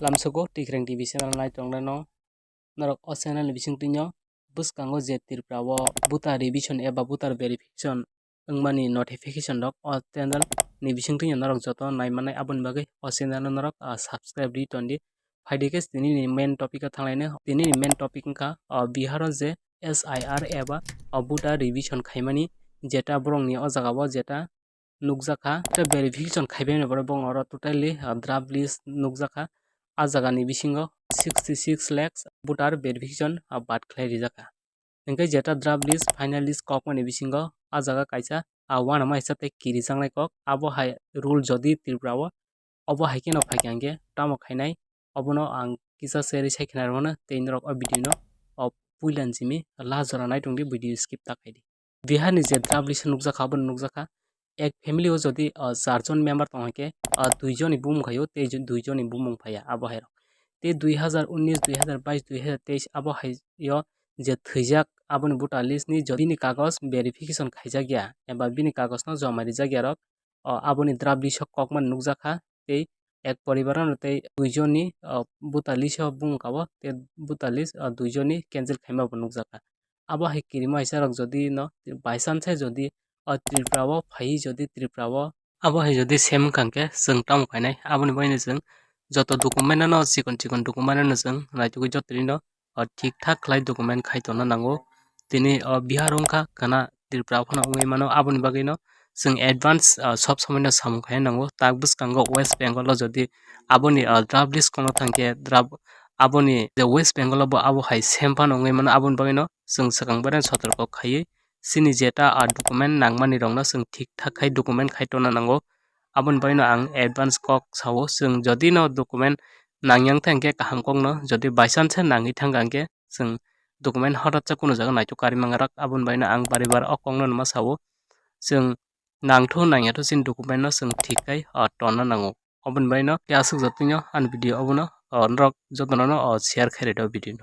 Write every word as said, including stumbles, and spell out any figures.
Lamsogo Tikreng T V channel nai tongnai no norok o channel ni bising twino bwskango je Tripura o voter revision eba voter verification wngmani notification rok o channel ni bising twino norok joto nai manai, aboni bagwi o channel no norok, ah, subscribe ri tondi. Phaidi khe tini ni main topic o thanglaino. Tini ni main topic wngkha, ah, Bihar o je S I R eba, ah, voter revision khaimani, jeta borok ni o jaga o jeta nukjakha, tei verification khaibaimani borok bong oro totally, ah, draft list nukjakha. A jagani bisingo sixty six lakhs voter verification, ah, bad khlai rijakha. Hingke jeta draft list, final list kokmani bisingo a jaga kaisa, ah, uanama hai sa tei kirijaknai kok. Abo hai rule jodi Tripura o, obo hai kheno phaikha hingke tamo khainai, obono ang kisa seri sai khna rwmano tei norok o video no o puila ni simi last jora nai tongdi, video skip ta khaidi. Bihar ni je draft list nukjakha, abono nukjakha. Ek family o jodi, ah, char jon member tong hwnkhe, ah, dui jon ni bumung phaio, tei dui jon ni bumung phaiya, abo hai rok. Tei dui hazar unis, dui hazar bais, dui hazar teis abo hai o je thwijak, aboni voter list ni jodi bini kagoj verification khaijak ya, eba bini kagoj no joma rijak ya rok, o, aboni draft list o kokmani nukjakha. Tei ek poribar no tei dui jon ni, o, voter list o bumung kabo, tei voter list, o, dui jon ni cancel khaima bo nukjakha. Abo hai kirima hai sa rok jodi no by chance hai jodi, o, Tripura o phai jodi Tripura o, abo hai jodi sem wngkha hwnkhe chwng tamo khainai, aboni bagwi no chwng joto document no, chikon chikon document no chwng naitugwi joto rino, o, thik thak khlai document khai tongna nango. Tini, o, Bihar wngkha kana Tripura phano wngwi mano, aboni bagwi no chwng advance, ah, sob somoi no samung khai nango. Tak bwskango West Bengal o jodi aboni, ah, draft list kono thangkhe draft, aboni je West Bengal o bo abo hai sem phano wngwi mano, aboni bagwi no chwng swkang bai sotorko khaiwi chini jeta, ah, document nangmani rok no chwng thik thak khai document khai tongna nango. Aboni bagwi no ang advance kok sao, chwng jodi no document nangya wngkha hwnkhe kaham kok no, jodi by chance nangwi thangkha hwnkhe chwng document hotat sa kunu jaga naituk karwi mangwrak. Aboni bagwi no ang bari bar o kok no numa sao, chwng nangthu nangya thu chini document no chwng thik khai, o, tonna nango. Oboni bagwi no khe aswk jotoni ani video obono, o, norok jotono no, o, share khai rwdi o video no.